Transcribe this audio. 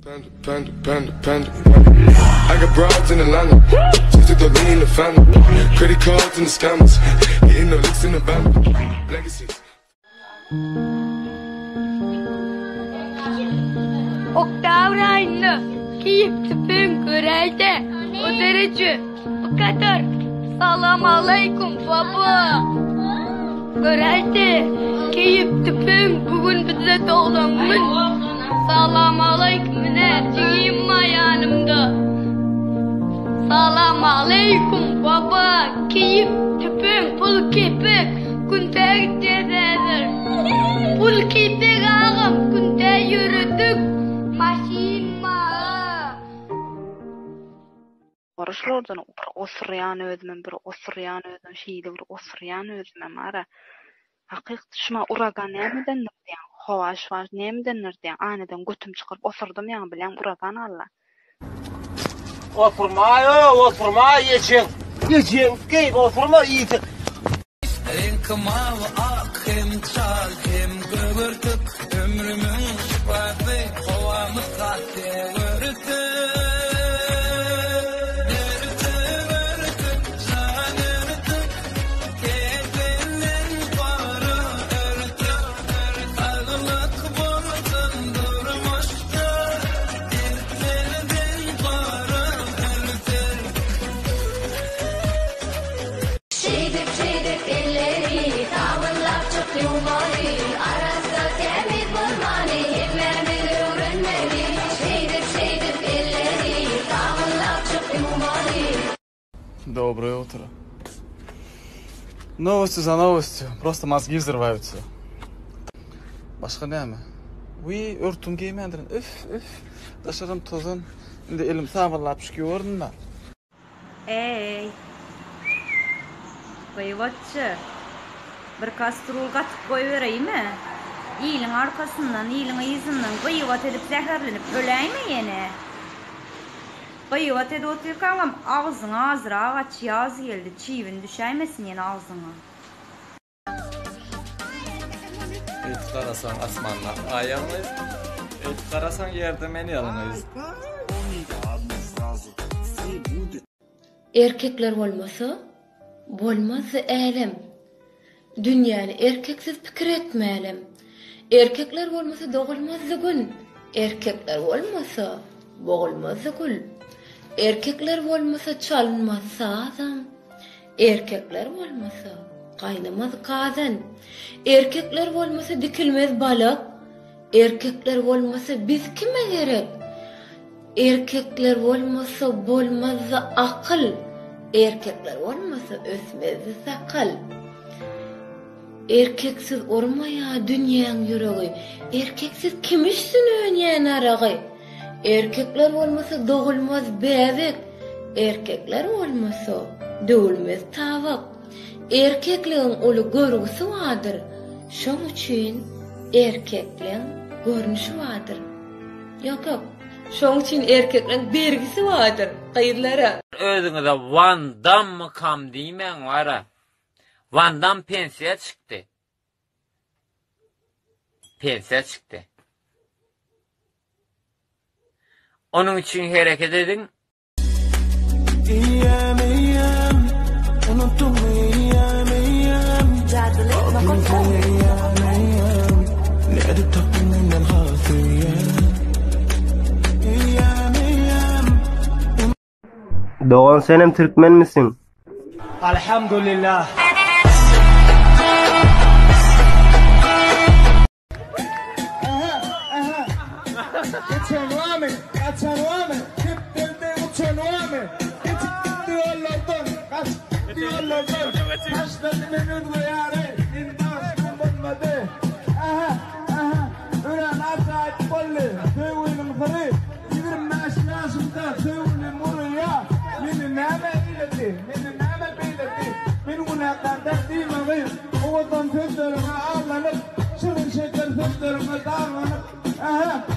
Panda, panda, panda, panda. I got broads in Atlanta. Just to lean the family. Credit cards and the scammers. Hitting the licks in the van. Legacies. Oktýabr aýynda Kiýew tüpeň göräýdä o dereje bu kadar Salam aleýkum baba Göräýdä Kiýew tüpeň bu gün bizde doglan gün Salam aleýkum ine jigim bar ýanymda Salam aleýkum baba Kiýew tüpeň pul kepek Günde gitýäs häzir. Pul kepek agam günde ýöredik maşyn bar. Şulardan bir osurýan özümem bir osurýan özüm şeýle bir osurýan özümem ara. Hakyk şuma uragan nämedendir diýýän howa şuwagt nämedendir diýýän aýnadan götüm çykaryp osurdym ýaňy bilýäň uragan alla. Oturmaý-ow, oturmaý ejeň, ejeň geýip oturma iýsin. Reňki mawy ak hem çal hem gögertik Ömrümiň şypasy howamyz has örtük Örtük örtük jan örtük Kependen gara örtük Saglyk bolsun durmuşda Dertlerden gara örtük. Şeýdip şeýdip elleri sabynlapjyk ýuwmaly, arassa tämiz bolmany hemmämiz öwrenmeli. Şeýdip şeýdip elleri sabynlapjyk ýuwmaly. Доброе утро. Новости за новостью. Просто мозги взрываются. Başga näme? Wiý, örtüm geýmändirin. Üf, üf. Daşaram tozan. Indi elim sabynlap ýuwaryn-da. Eý! Gyýbatçy! Bir kastrul gatyk goýbereýin-ä? Iliň arkasyndan, iliň yzyndan gyýbat edip zäherlenip öläýme ýene? Gyýbat edip otyrkaňam agzyňy azrak aç, ýaz geldi, çybyn düşäýmesin ýene agzyňa. Eýtip garasaň asmanda aý ýalňyz, Eýtip garasaň ýerde men ýalňyz. Erkekler bolmasa, bolmazdy älem. Dünýäni erkeksiz pikir etmälem. Erkekler bolmasa dogulmazdy gün, Erkekler bolmasa, bogulmazdy gül. Erkekler bolmasa çalynmaz sazam. Erkekler bolmasa, gaýnamaz gazan. Erkekler bolmasa dikilmez balak. Erkekler bolmasa biz kime gerek? Erkekler bolmasa bolmazdy akyl. Erkekler bolmasa ösmezdi sakal. Erkeksiz urmaýar dünýäň ýüregi. Erkeksiz kim içsin önýän aragy? Erkekler bolmasa dogulmaz bäbek, Erkekler bolmasa döwülmez tabak. Erkekligiň uly görgüsi bardyr, Şoň üçin erkekleň görnüşi bardyr. Ýok, ýok, şoň üçin erkekleň bergisi bardyr gyzlara. Özüňize Wan Dammykam diýmäň wara. Wan Dam pensiýa çykdy. Pensiýa çykdy. Onuň üçin hereket ediň. Eýýäm, eýýäm, unutdum eýýäm, eýýäm. Kimsiň eýýäm, eýýäm, nädip tapdyň menden has söýýän. Eýýäm, eýýäm. Dogan senem türkmenmisiň? Alhamdulillah. Geçen wamy, gaçan wamy, Kepderde uçan wamy, Geçip gitdi ýollardan, Gaçyp gitdi ýollardan, Taşlady meni özge ýary, Meni bagyşlan bolmady. Aha, aha, Örän ajaýyp boldy, Söýgüniň syry, 25 ýaşymda söýgülim urýa, Meni näme eýledi, meni näme beýledi, Men günäkär däl diýme gyz, Owadan sözleriňe aldanyp, Şirin-şeker sözleriňe daglanyp, Ähä!